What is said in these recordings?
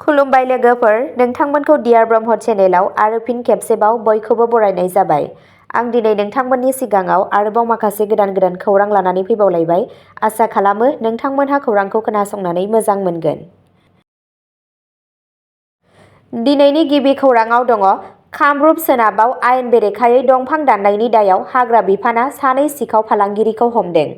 खुलुमबाय लोगोफोर, नोंथांमोनखौ डियार ब्रह्म चेनेलाव आरो फिन खेबसेबाव बयखौबो बरायनाय जाबाय। आं दिनै नोंथांमोननि सिगाङाव आरोबाव माखासे गोदान खौरां लानानै फैबावलायबाय। आसा खालामो नोंथांमोनहा खौरांखौ खोनासंनानै मोजां मोनगोन। दिनैनि गिबि खौराङाव दङ कामरुप सोनाबाव आयेन बेरेखायै दंफां दाननायनि दायाव हाग्रा बिफाना सानै सिखाव फालांगिरिखौ हमदों।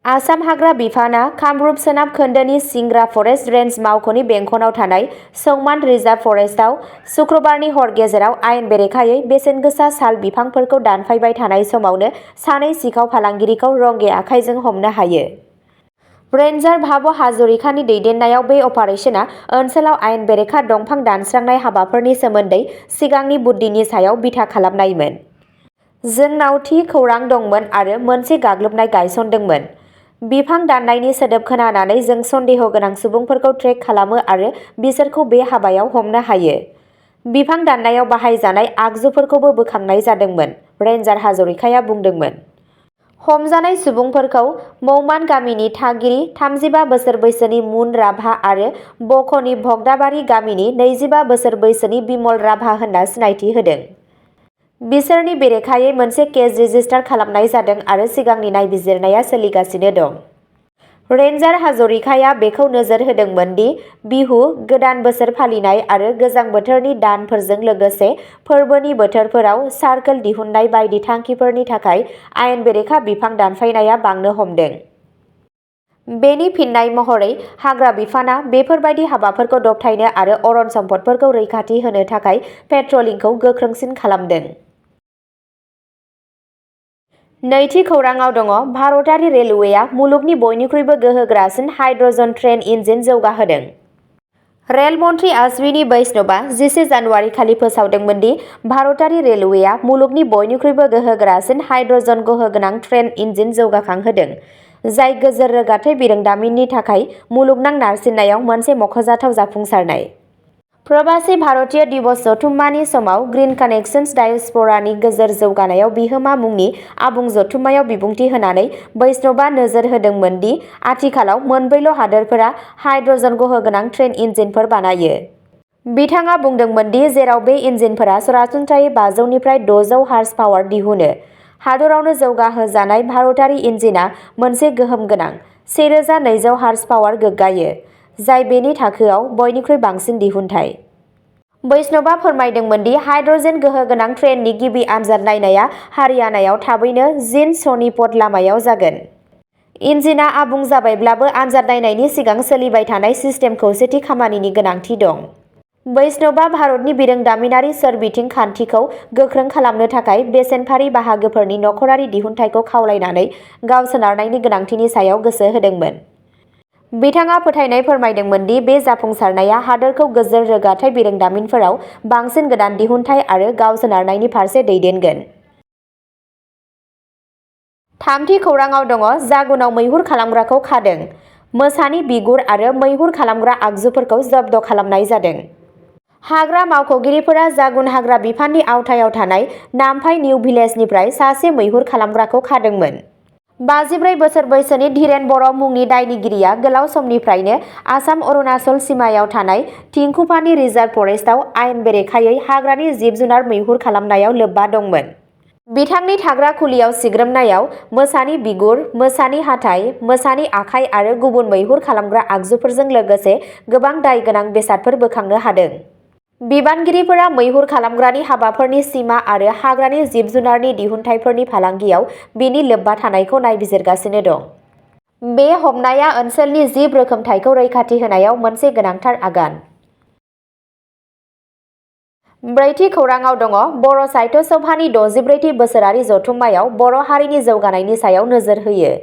आसाम हाग्रा बिफाना कामरुप सोनाब खोन्दोनि सिंग्रा फरेस्ट रेन्ज मावख'नि बेंखनाव थानाय सौमान रिजार्भ फरेस्टआव शुक्रबारनि हर गेजेराव आयेन बेरेखायै बेसेनगोसा साल बिफांफोरखौ दानफायबाय थानाय समावनो सानै सिखाव फालांगिरिखौ रंगे आखाइजों हमनो हायो। रेन्जार भाब हाजरिकानि दैदेननायाव बे अपारेशना ओनसोलाव आयेन बेरेखा दंफां दानस्रांनाय हाबाफोरनि सोमोन्दै सिगांनि बुद्दिनि सायाव बिथा खालामनायमोन। जोंनाव थि खौरां दंमोन आरो मोनसे गाग्लोबनाय गायसनदोंमोन। बिफां दाननायनि सोदोब खोनानानै जों सन्देह गोनां सुबुंफोरखौ ट्रेक खालामो आरो बिसोरखौ बे हाबायाव हमनो हायो। बिफां दाननायाव बाहायजानाय आगजुफोरखौबो बोखांनाय जादोंमोन, रेन्जार हाजरिकाया बुंदोंमोन। हमजानाय सुबुंफोरखौ मौमान गामिनि थागिरि 35 बोसोर बैसोनि मुन राभा आरो बख'नि भगदाबारि गामिनि 25 बोसोर बैसोनि बिमल राभा होनना सिनायथि होदों। बिसोरनि बेरेखायै मोनसे केस रेजिस्टार खालामनाय जादों आरो सिगांनि नायबिजिरनाया सोलिगासिनो दं। रेन्जार हाजरिकाया बेखौ नोजोर होदोंमोन दि बिहु, गोदान बोसोर फालिनाय आरो गोजां बोथोरनि दानफोरजों लोगोसे फोरबोनि बोथोरफोराव सार्कल दिहुननाय बायदि थांखिफोरनि थाखाय आयेन बेरेखा बिफां दानफायनाया बांनो हमदों। बेनि फिननाय महरै हाग्रा बिफाना बेफोरबायदि हाबाफोरखौ दबथायनो आरो अरन सम्पदफोरखौ रैखाथि होनो थाखाय पेट्रलिंखौ गोख्रोंसिन खालामदों। नैथि खौराङाव दङ भारतारि रेलवेआ मुलुगनि बयनिख्रुइबो गोहोगोरासिन हाइड्रजन ट्रेन इन्जिन जौगाहोदों। रेल मन्थ्रि अश्विनी वैष्णवआ 10 जानुवारि खालि फोसावदोंमोन दि भारतारि रेलवेआ मुलुगनि बयनिख्रुइबो गोहोगोरासिन हाइड्रजन गोहोगोनां ट्रेन इन्जिन जौगाखांहोदों, जाय गोजोर रोगाथाइ बिरोंदामिननि थाखाय मुलुगनां नारसिननायाव मोनसे मख'जाथाव जाफुंसारनाय। प्रबासी भारतीय दिवस जथुम्मानि समाव ग्रीन कानेक्शन्स डायस्प'रानि गोजोर जौगानायाव बिहोमा मुंनि आबुं जथुम्मायाव बिबुंथि होनानै वैष्णवआ नोजोर होदोंमोन दि आथिखालाव मोनब्रैल' हादोरफोरा हाइड्रजन गोहोगोनां ट्रेन इन्जिनफोर बानायो। बिथाङा बुंदोंमोन दि जेराव बे इन्जिनफोरा सरासनस्रायै 500 निफ्राय 600 हार्स पावार दिहुनो, हादरावनो जौगाहोजानाय भारतारि इन्जिनआ मोनसे गोहोम गोनां 1200 हार्स पावार गोग्गायो, जाय बेनि थाखोआव बयनिख्रुइ बांसिन दिहुनथाय। वैष्णवआ फोरमायदोंमोन दि हाइड्रजेन गोहोगोनां ट्रेननि गिबि आनजाद नायनाया हारियानायाव थाबैनो जिन्द-सनिपत लामायाव जागोन। इन्जिनआ आबुं जाबायब्लाबो आनजाद नायनायनि सिगां सोलिबाय थानाय सिस्टेम खौसेथि खामानिनि गोनांथि दं। वैष्णवआ भारतनि बिरोंदामिनारि सोरबिथिं खान्थिखौ गोख्रों खालामनो थाखाय बेसेनफारि बाहागोफोरनि नखरारि दिहुनथायखौ खावलायनानै गावसोनारनायनि गोनांथिनि सायाव गोसो होदोंमोन। बिथाङा फोथायनाय फोरमायदोंमोन दि बे जाफुंसारनाया हादोरखौ गोजोर रोगाथाइ बिरोंदामिनफोराव बांसिन गोदान दिहुनथाय आरो गावसोनारनायनि फारसे दैदेनगोन। थामथि खौराङाव दङ जागुनाव मैहुर खालामग्राखौ खादों, मोसानि बिगुर आरो मैहुर खालामग्रा आगजुफोरखौ जब्द खालामनाय जादों। हाग्रा मावख'गिरिफोरा जागुन हाग्रा बिफाननि आवथायाव थानाय नामफाइ निउ भिलेजनिफ्राय सासे मैहुर खालामग्राखौ खादोंमोन। 54 बोसोर बैसोनि धीरेन बर' मुंनि दायनिगिरिया गोलाव समनिफ्रायनो आसाम-अरुणाचल सिमायाव थानाय थिंखुफानि रिजार्भ फरेस्टआव आयेन बेरेखायै हाग्रानि जिब-जुनार मैहुर खालामनायाव लोब्बा दंमोन। बिथांनि थाग्रा खुलियाव सिग्रोमनायाव मोसानि बिगुर, मोसानि हाथाइ, मोसानि आखाइ आरो गुबुन मैहुर खालामग्रा आगजुफोरजों लोगोसे गोबां दाय गोनां बेसादफोर बोखांनो हादों। बिबानगिरिफोरा मैहुर खालामग्रानि हाबाफोरनि सिमा आरो हाग्रानि जिब-जुनारनि दिहुनथायफोरनि फालांगियाव बिनि लोब्बा थानायखौ नायबिजिरगासिनो दं। बे हमनाया ओनसोलनि जिब रोखोमथायखौ रैखाथि होनायाव मोनसे गोनांथार आगान। ब्रैथि खौराङाव दङ बर' साहित्य सभानि 64थि बोसोरारि जथुम्मायाव बर' हारिनि जौगानायनि सायाव नोजोर होयो।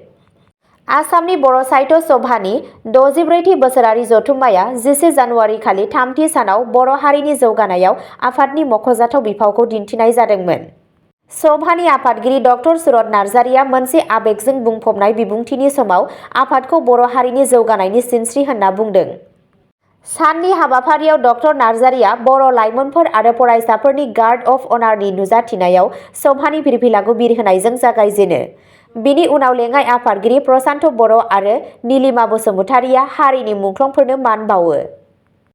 आसामनि बर' साहित्य सभानि 64थि बोसोरारि जथुम्माया 10 जानुवारि खालि थामथि सानाव बर' हारिनि जौगानायाव आफादनि मख'जाथाव बिफावखौ दिन्थिनाय जादोंमोन। सभानि आफादगिरि डक्टर सुरत नार्जारिया मोनसे आबेगजों बुंफबनाय बिबुंथिनि समाव आफादखौ बर' हारिनि जौगानायनि सिनस्रि होनना बुंदों। साननि हाबाफारियाव डक्टर नार्जारिया बर' लाइमोनफोर आरो फरायसाफोरनि गार्ड अफ अनारनि नुजाथिनायाव सभानि फिरफिलाखौ बिरहोनायजों जागायजेनो। बिनि उनाव लेङाइ आफादगिरि प्रशान्त बर' आरो नीलिमा बसुमतारिया हारिनि मुंख्लंफोरनो मान बावो।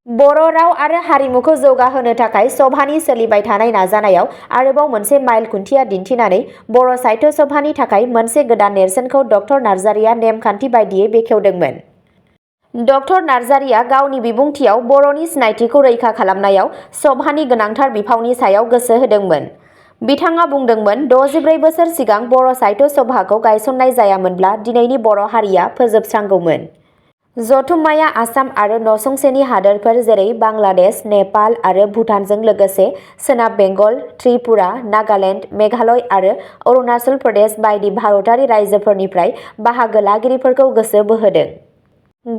बर' राव आरो हारिमुखौ जौगाहोनो थाखाय सभानि सोलिबाय थानाय नाजानायाव आरोबाव मोनसे माइल खुन्थिया दिन्थिनानै बर' साहित्य सभानि थाखाय मोनसे गोदान नेरसोनखौ डक्टर नार्जारिया नेमखान्थि बायदियै बेखेवदोंमोन। डक्टर नार्जारिया गावनि बिबुंथियाव बर'नि सिनायथिखौ रैखा खालामनायाव सभानि गोनांथार बिफावनि सायाव गोसो होदोंमोन। बिथाङा बुंदोंमोन 64 बोसोर सिगां बर' साहित्य सभाखौ गायसननाय जायामोनब्ला दिनैनि बर' हारिया फोजोबस्रांगौमोन। जथुम्माया आसाम आरो नसुंसेनि हादोरफोर जेरै बांलादेश, नेपाल आरो भुटानजों लोगोसे सोनाब बेंगल, त्रिपुरा, नागालेन्ड, मेघालय आरो अरुणाचल प्रदेश बायदि भारतारि रायजोफोरनिफ्राय बाहागो लागिरिफोरखौ गोसो बोहोदों।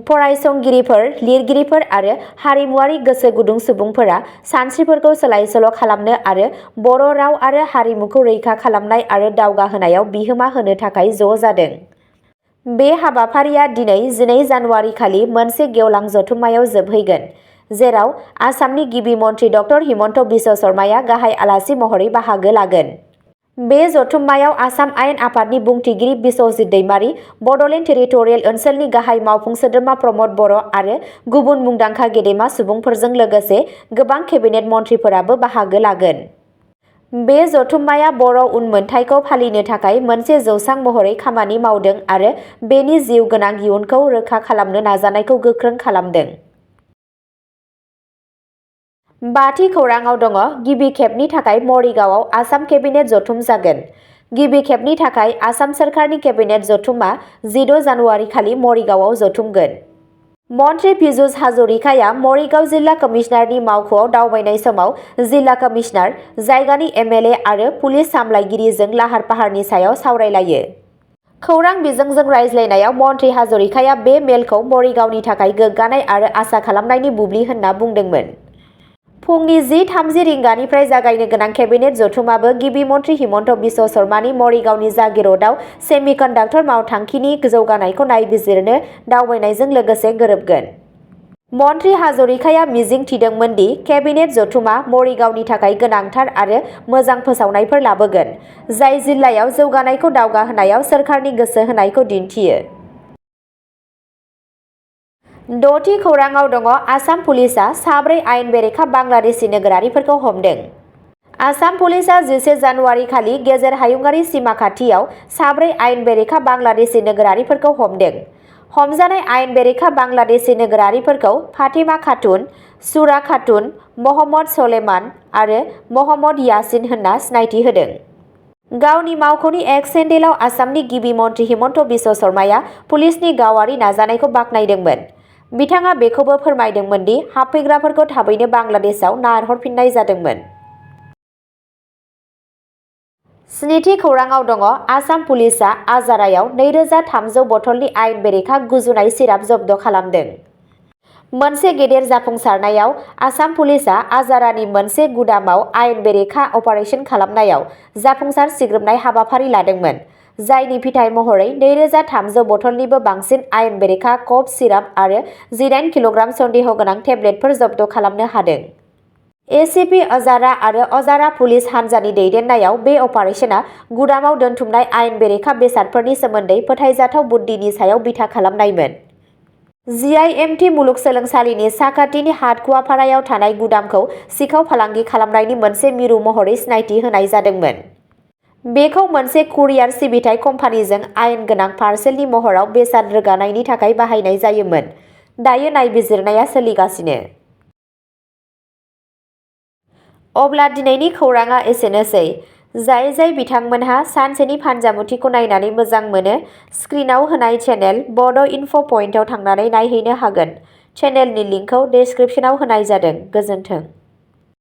फरायसंगिरिफोर, लिरगिरिफोर आरो हारिमुआरि गोसो गुदुं सुबुंफोरा सानस्रिफोरखौ सोलाय-सोल' खालामनो आरो बर' राव आरो हारिमुखौ रैखा खालामनाय आरो दावगाहोनायाव बिहोमा होनो थाखाय ज' जादों। बे हाबाफारिया दिनै 12 जानुवारि खालि मोनसे गेवलां जथुम्मायाव जोबहैगोन, जेराव आसामनि गिबि मन्थ्रि डक्टर हिमन्त बिश्व शर्माया गाहाय आलासि महरै बाहागो लागोन। बे जथुम्मायाव आसाम आयेन आफादनि बुंथिगिरि बिस्वजित दैमारी, बड'लेण्ड टेरिटरियेल ओनसोलनि गाहाय मावफुं सोद्रोमा प्रमद बर' आरो गुबुन मुंदांखा गेदेमा सुबुंफोरजों लोगोसे गोबां केबिनेट मन्थ्रिफोराबो बाहागो लागोन। बे जथुम्माया बर' उनमोनथाइखौ फालिनो थाखाय मोनसे जौसां महरै खामानि मावदों आरो बेनि जिउ गोनां इयुनखौ रोखा खालामनो नाजानायखौ गोख्रों खालामदों। बाथि खौराङाव दङ गिबि खेबनि थाखाय मरिगावआव आसाम केबिनेट जथुम जागोन। गिबि खेबनि थाखाय आसाम सोरखारनि केबिनेट जथुमआ 16 जानुवारि खालि मरिगावआव जथुमगोन। मन्थ्रि पीयूष हाजरिकाया मरिगाव जिल्ला कमिशनारनि मावख'आव दावबायनाय समाव जिल्ला कमिशनार, जायगानि एमएलए आरो पुलिस सामलायगिरिजों लाहार-फाहारनि सायाव सावरायलायो। खौरां बिजोंजों रायज्लायनायाव मन्थ्रि हाजरिकाया बे मेलखौ मरिगावनि थाखाय गोग्गानाय आरो आसा खालामनायनि बुब्लि होनना बुंदोंमोन। फुंनि 10:30 रिंगानिफ्राय जागायनो गोनां केबिनेट जथुमाबो गिबि मन्थ्रि हिमन्त बिश्व शर्मानि मरिगावनि जागिरदआव सेमिकन्डाक्टर मावथांखिनि जौगानायखौ नायबिजिरनो दावबायनायजों लोगोसे गोरोबगोन। मन्थ्रि हाजरिकाया मिजिं थिदोंमोन दि केबिनेट जथुमा मरिगावनि थाखाय गोनांथार आरो मोजां फोसावनायफोर लाबोगोन, जाय जिल्लायाव जौगानायखौ दावगाहोनायाव सोरखारनि गोसो होनायखौ दिन्थियो। द'थि खौराङाव दङ आसाम पुलिसआ 4 आयेन बेरेखा बांलादेशी नोगोरारिफोरखौ हमदों। आसाम पुलिसआ 11 जानुवारि खालि गेजेर हायुंआरि सीमा खाथियाव 4 आयेन बेरेखा बांलादेशी नोगोरारिफोरखौ हमदों। हमजानाय आयेन बेरेखा बांलादेशी नोगोरारिफोरखौ फातिमा खातुन, सुरा खातुन, महम्मद सलेमान आरो महम्मद यासिन होनना सिनायथि होदों। गावनि मावख'नि एक्स हेन्डेलआव आसामनि गिबि मन्थ्रि हिमन्त बिश्व शर्माया पुलिसनि गावारि नाजानायखौ बाख्नायदोंमोन। बिथाङा बेखौबो फोरमायदोंमोन दि हाबफैग्राफोरखौ थाबैनो बांलादेशआव नारहरफिननाय जादोंमोन। 7थि खौराङाव दङ आसाम पुलिसआ आजारायाव 2300 बथलनि आयेन बेरेखा गुजुनाय सिराप जब्द खालामदों। मोनसे गेदेर जाफुंसारनायाव आसाम पुलिसआ आजारानि मोनसे गुदामाव आयेन बेरेखा अपारेसन खालामनायाव जाफुंसार सिग्रोमनाय हाबाफारि लादोंमोन, जायनि फिथाय महरै 2300 बथलनिबो बांसिन आयेन बेरेखा कफ सिराप आरो 18 किल'ग्राम सन्देह गोनां टेब्लेटफोर जब्द खालामनो हादों। एसिपि अजारा आरो अजारा पुलिस हान्जानि दैदेननायाव बे अपारेशना गुदामाव दोनथुमनाय आयेन बेरेखा बेसादफोरनि सोमोन्दै फोथायजाथाव बुद्दिनि सायाव बिथा खालामनायमोन। जिआइएमटि मुलुगसोलोंसालिनि साखाथिनि हाटकुवापारायाव थानाय गुदामखौ सिखाव फालांगि खालामनायनि मोनसे मिरु महरै सिनायथि होनाय जादोंमोन। बेखौ मोनसे कुरियार सिबिथाइ कम्पानिजों आयेन गोनां पार्सेलनि महराव बेसाद रोगानायनि थाखाय बाहायनाय जायोमोन। दायो नायबिजिरनाया सोलिगासिनो। अब्ला दिनैनि खौराङा एसेनोसै। जाय बिथांमोनहा सानसेनि फानजामुथिखौ नायनानै मोजां मोनो, स्क्रिनआव होनाय चेनेल बड' इनफ' पइन्टआव थांनानै नायहैनो हागोन। चेनेलनि लिंकखौ डेस्क्रिप्शनाव होनाय जादों। गोजोन्थों।